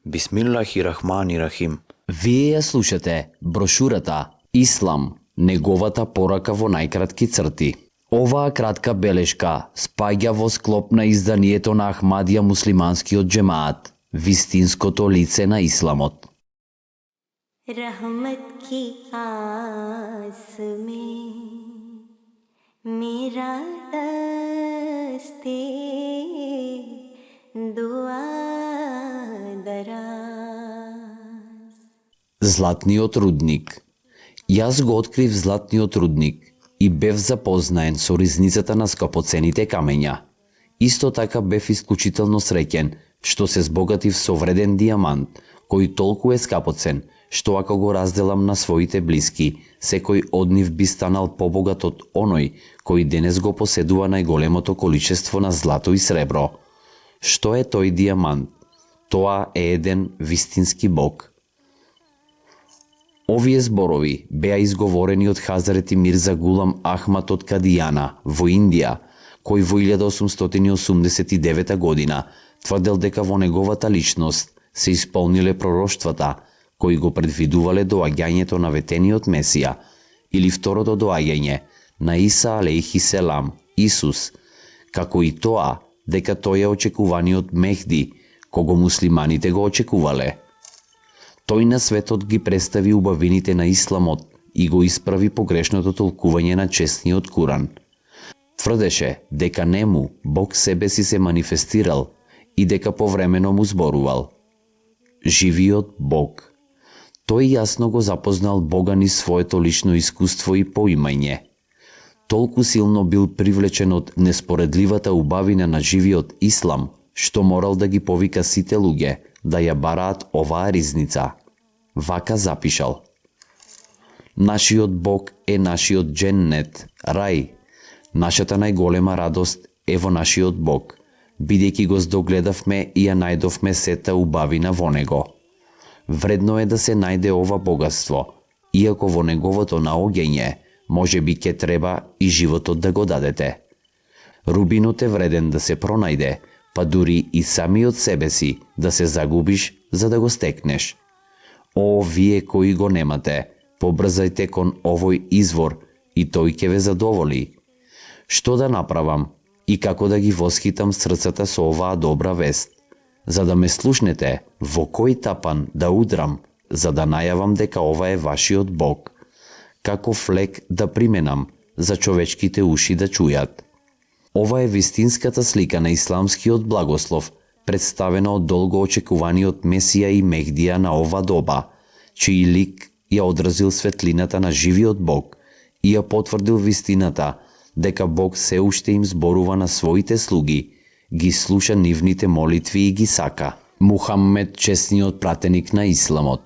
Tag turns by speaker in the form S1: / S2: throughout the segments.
S1: Бисмиллахи-рахмани-рахим.
S2: Вие ја слушате брошурата Ислам, неговата порака во најкратки црти. Оваа кратка белешка спаѓа во склоп на изданието на Ахмадија муслиманскиот джемаат, вистинското лице на исламот.
S3: रहमत की आस में मेरा दस्ते दुआ दराज.
S2: Златниот рудник. Јас го открив златниот рудник и бев запознаен со ризницата на скапоцените камења. Исто така бев исклучително среќен што се збогатив со вреден дијамант, кој толку е скапоцен, што ако го разделам на своите блиски, секој од нив би станал побогат од оној кој денес го поседува најголемото количество на злато и сребро. Што е тој дијамант? Тоа е еден вистински бог. Овие зборови беа изговорени од Хазрети Мирза Гулам Ахмад од Кадијана во Индија, кој во 1889 година тврдел дека во неговата личност се исполниле пророштвата кои го предвидувале доаѓањето на ветениот Месија или второто доаѓање на Иса алейхи селам, Исус, како и тоа дека тој е очекуваниот Мехди, кого муслиманите го очекувале. Тој на светот ги представи убавините на исламот и го исправи погрешното толкување на честниот Куран. Тврдеше дека нему Бог себе си се манифестирал и дека повремено му зборувал. Живиот Бог. Тој јасно го запознал Бога низ своето лично искуство и поимање. Толку силно бил привлечен од неспоредливата убавина на живиот Ислам, што морал да ги повика сите луѓе да ја бараат оваа ризница. Вака запишал: Нашиот Бог е нашиот дженнет, рај. Нашата најголема радост е во нашиот Бог, бидејќи го здогледавме и ја најдовме сета убавина во него. Вредно е да се најде ова богатство, иако во неговото наоѓање може би ќе треба и животот да го дадете. Рубинот е вреден да се пронајде, па дури и самиот себе си да се загубиш за да го стекнеш. О, вие кои го немате, побрзајте кон овој извор и тој ќе ве задоволи. Што да направам и како да ги восхитам срцата со оваа добра вест? За да ме слушнете, во кој тапан да удрам, за да најавам дека ова е вашиот Бог? Каков лек да применам за човечките уши да чујат? Ова е вистинската слика на исламскиот благослов, представена од долго очекуваниот Месија и Мехдија на ова доба, чиј лик ја одразил светлината на живиот Бог и ја потврдил вистината дека Бог се уште им зборува на своите слуги, ги слуша нивните молитви и ги сака. Мухаммед, честниот пратеник на Исламот.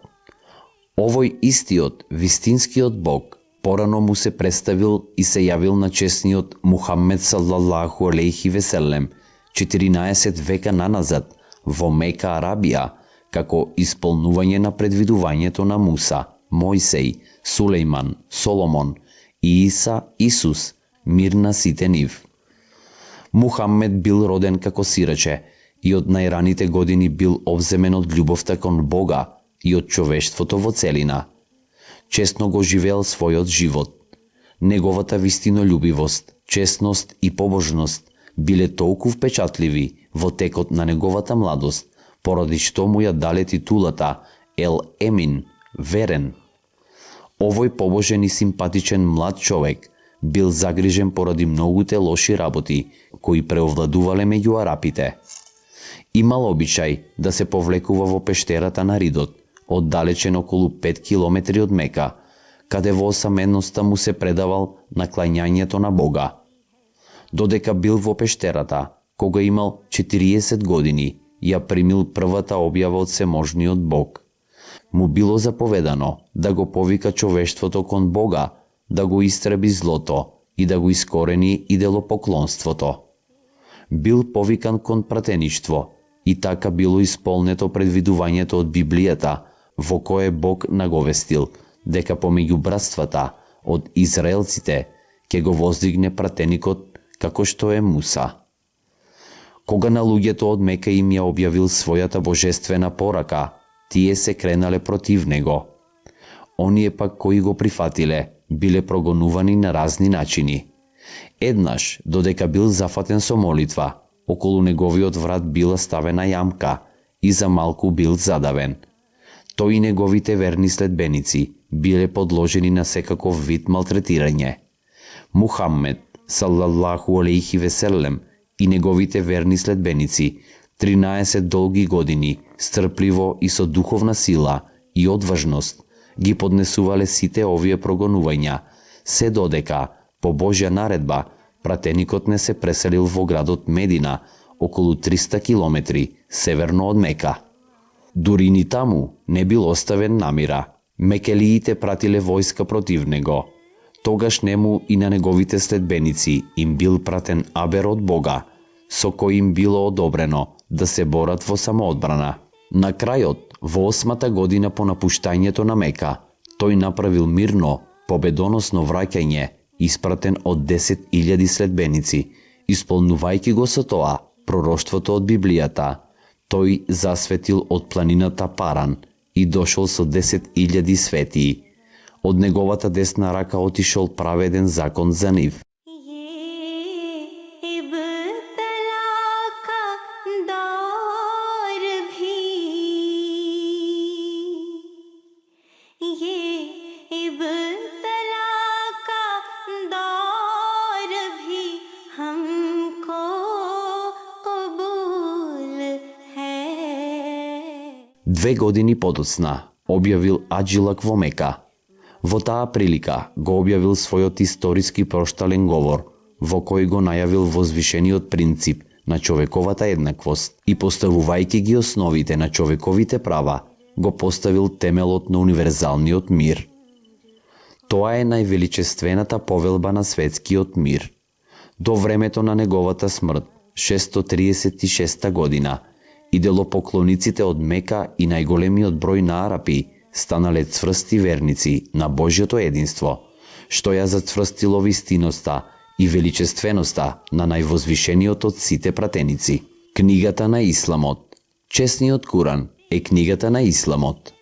S2: Овој истиот, вистинскиот Бог, порано му се представил и се јавил на честниот Мухаммед саллаллаху алейхи веселем 14 века наназад во Мека, Арабија, како исполнување на предвидувањето на Муса, Мојсей, Сулејман, Соломон и Иса, Исус, мир на сите нив. Мухаммед бил роден како сираче и од најраните години бил обземен од љубовта кон Бога и од човештвото во целина. Честно го живеел својот живот. Неговата вистинолюбивост, честност и побожност биле толку впечатливи во текот на неговата младост, поради што му ја дале титулата Ел Емин, верен. Овој побожен и симпатичен млад човек бил загрижен поради многуте лоши работи кои преовладувале меѓу арапите. Имал обичај да се повлекува во пештерата на Ридот, оддалечен околу 5 километри од Мека, каде во осаменоста му се предавал на клањањето на Бога. Додека бил во пештерата, кога имал 40 години, ја примил првата објава од всеможниот Бог. Му било заповедано да го повика човештвото кон Бога, да го истреби злото и да го искорени идолопоклонството. Бил повикан кон пратеништво и така било исполнето предвидувањето од Библијата, во кое Бог наговестил дека помеѓу братствата од израелците ќе го воздигне пратеникот како што е Муса. Кога на луѓето од Мека им ја објавил својата божествена порака, тие се кренале против него. Оние пак кои го прифатиле, биле прогонувани на разни начини. Еднаш, додека бил зафатен со молитва, околу неговиот врат била ставена јамка и за малку бил задавен. Тој и неговите верни следбеници биле подложени на секаков вид малтретирање. Мухаммед, салаллаху алейхи веселем, и неговите верни следбеници 13 долги години стрпливо и со духовна сила и одважност ги поднесувале сите овие прогонувања, се додека, по Божја наредба, пратеникот не се преселил во градот Медина, околу 300 километри северно од Мека. Дури ни таму не бил оставен намира. Мекелиите пратиле војска против него. Тогаш нему и на неговите следбеници им бил пратен абер од Бога, со кој им било одобрено да се борат во самоодбрана. На крајот, во 8-та година по напуштањето на Мека, тој направил мирно, победоносно враќање, испратен од 10.000 следбеници, исполнувајќи го со тоа пророштвото од Библијата. Тој засветил од планината Паран и дошол со 10.000 светии. Од неговата десна рака отишол праведен закон за нив.
S3: ये इब्तला का दौर भी, ये इब्तला का दौर भी हमको कबूल है।
S2: 2 години подоцна објавил Аджилак во Мека. Во таа прилика го објавил својот историски проштален говор, во кој го најавил возвишениот принцип на човековата еднаквост и поставувајќи ги основите на човековите права, го поставил темелот на универзалниот мир. Тоа е највеличествената повелба на светскиот мир. До времето на неговата смрт, 636 година, иделопоклониците од Мека и најголемиот број на арапи станале цврсти верници на Божјото единство, што ја зацврстило вистиноста и величественоста на највозвишениот од сите пратеници. Книгата на Исламот. Чесниот Куран е книгата на Исламот.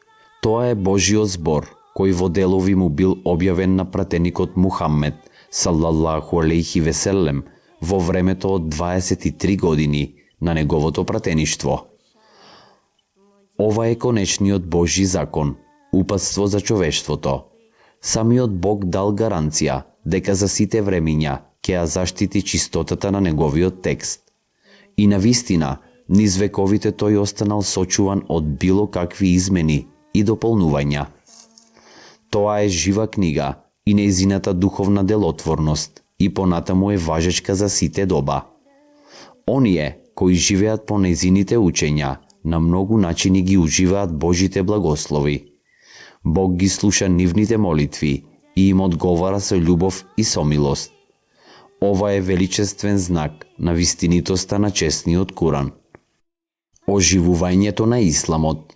S2: Тоа е Божјиот збор, кој во делови му бил објавен на пратеникот Мухаммед, салаллаху алейхи веселем, во времето од 23 години на неговото пратеништво. Ова е конечниот Божји закон, упатство за човештвото. Самиот Бог дал гаранција дека за сите времиња ќе ја заштити чистотата на неговиот текст. И на вистина, низ вековите тој останал сочуван од било какви измени и дополнувања. Тоа е жива книга и нејзината духовна делотворност и понатаму е важечка за сите доба. Оние кои живеат по нејзините учења, на многу начини ги уживаат Божите благослови. Бог ги слуша нивните молитви и им одговара со љубов и со милост. Ова е величествен знак на вистинитоста на честниот Куран. Оживувањето на Исламот.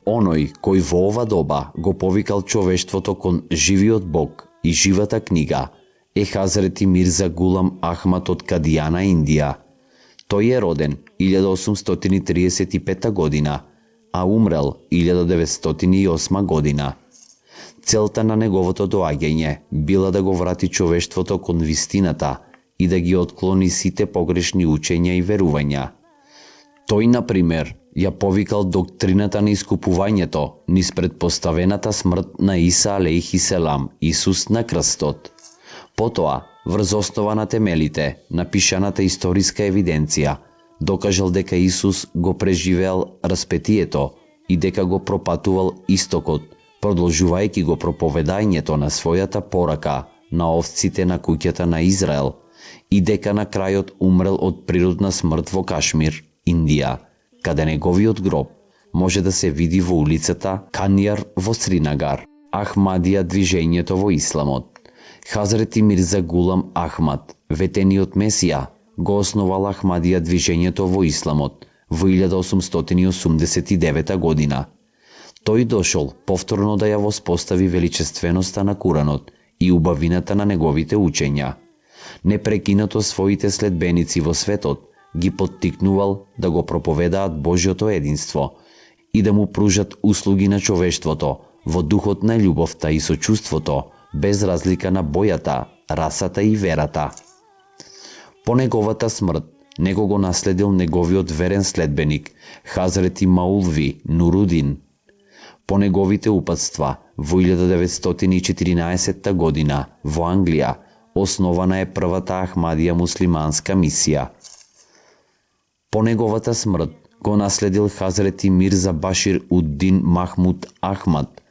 S2: Оној кој во ова доба го повикал човештвото кон живиот Бог и живата книга е Хазрети Мирза Гулам Ахмад од Кадијана, Индија. Тој е роден 1835 година, а умрел 1908 година. Целта на неговото доаѓање била да го врати човештвото кон вистината и да ги отклони сите погрешни учења и верувања. Тој, например, ја повикал доктрината на искупувањето низ предпоставената смрт на Иса алейхи селам, Исус на крстот. Потоа, врз основа на темелите, напишаната историска евиденција, докажал дека Исус го преживеал распетието и дека го пропатувал истокот, продолжувајќи го проповедањето на својата порака на овците на куќата на Израел и дека на крајот умрел од природна смрт во Кашмир, Индија, каде неговиот гроб може да се види во улицата Канјар во Сринагар. Ахмадија движењето во Исламот. Хазрети Мирза Гулам Ахмад, ветениот Месија, го основал Ахмадија движењето во Исламот во 1889 година. Тој дошол повторно да ја воспостави величественоста на Куранот и убавината на неговите учења. Непрекинато своите следбеници во светот ги поттикнувал да го проповедаат Божјото единство и да му пружат услуги на човештвото во духот на љубовта и сочувството, без разлика на бојата, расата и верата. По неговата смрт, него го наследил неговиот верен следбеник, Хазрети Маулви Нурудин. По неговите упатства, во 1914 година, во Англија, основана е првата Ахмадија муслиманска мисија. По неговата смрт, го наследил Хазрети Мирза Башир Уддин Махмуд Ахмад,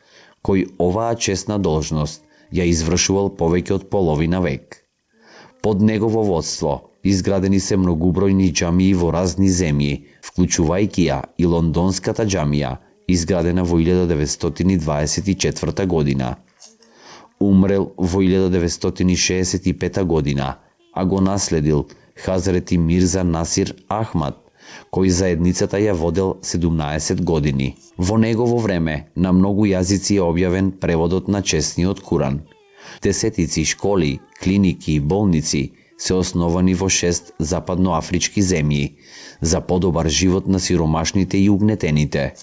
S2: кој оваа чесна должност ја извршувал повеќе од половина век. Под негово водство изградени се многубројни џамии во разни земји, вклучувајќи ја и лондонската џамија, изградена во 1924 година. Умрел во 1965 година, а го наследил Хазрети Мирза Насир Ахмад, кој заедницата ја водел 17 години. Во негово време на многу јазици е објавен преводот на честниот Куран. Десетици школи, клиники и болници се основани во 6 западноафрички земји за подобар живот на сиромашните и угнетените.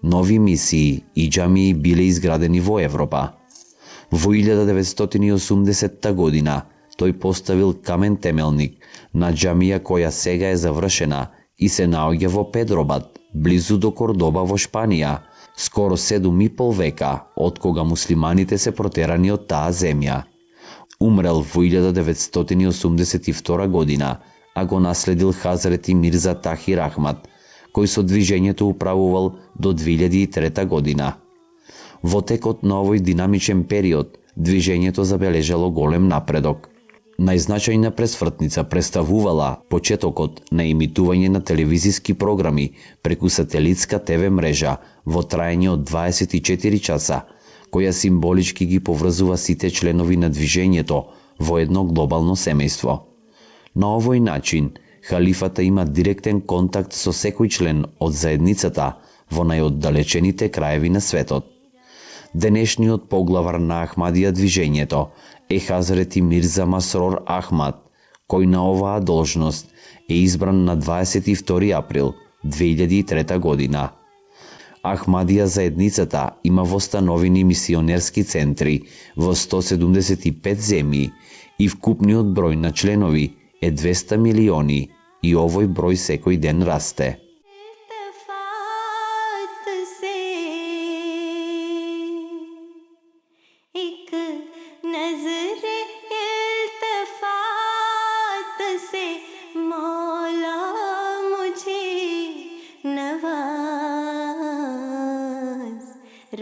S2: Нови мисии и џамии биле изградени во Европа. Во 1980 година тој поставил камен темелник на џамија која сега е завршена и се наоѓа во Педробат, близу до Кордоба во Шпанија, скоро 7,5 века од кога муслиманите се протерани од таа земја. Умрел во 1982 година, а го наследил Хазрети Мирза Тахир Ахмад, кој со движењето управувал до 2003 година. Во текот на овој динамичен период, движењето забележало голем напредок. Најзначајна пресвртница представувала почетокот на емитување на телевизиски програми преку сателитска ТВ мрежа во траење од 24 часа, која символички ги поврзува сите членови на движењето во едно глобално семејство. На овој начин, халифата има директен контакт со секој член од заедницата во најоддалечените краеви на светот. Денешниот поглавар на Ахмадија движењето е Хазрети Мирза Масрор Ахмад, кој на оваа должност е избран на 22 април 2003 година. Ахмадија заедницата има востановени мисионерски центри во 175 земји и вкупниот број на членови е 200 милиони и овој број секој ден расте.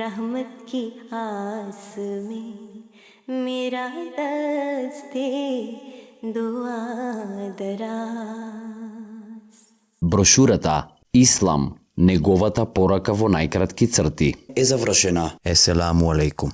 S3: रहमत की आस में मेरा दस्ते दुआ दराज.
S2: Брошурата Ислам, неговата порака во најкратки црти е завршена. Еселаму алейкум.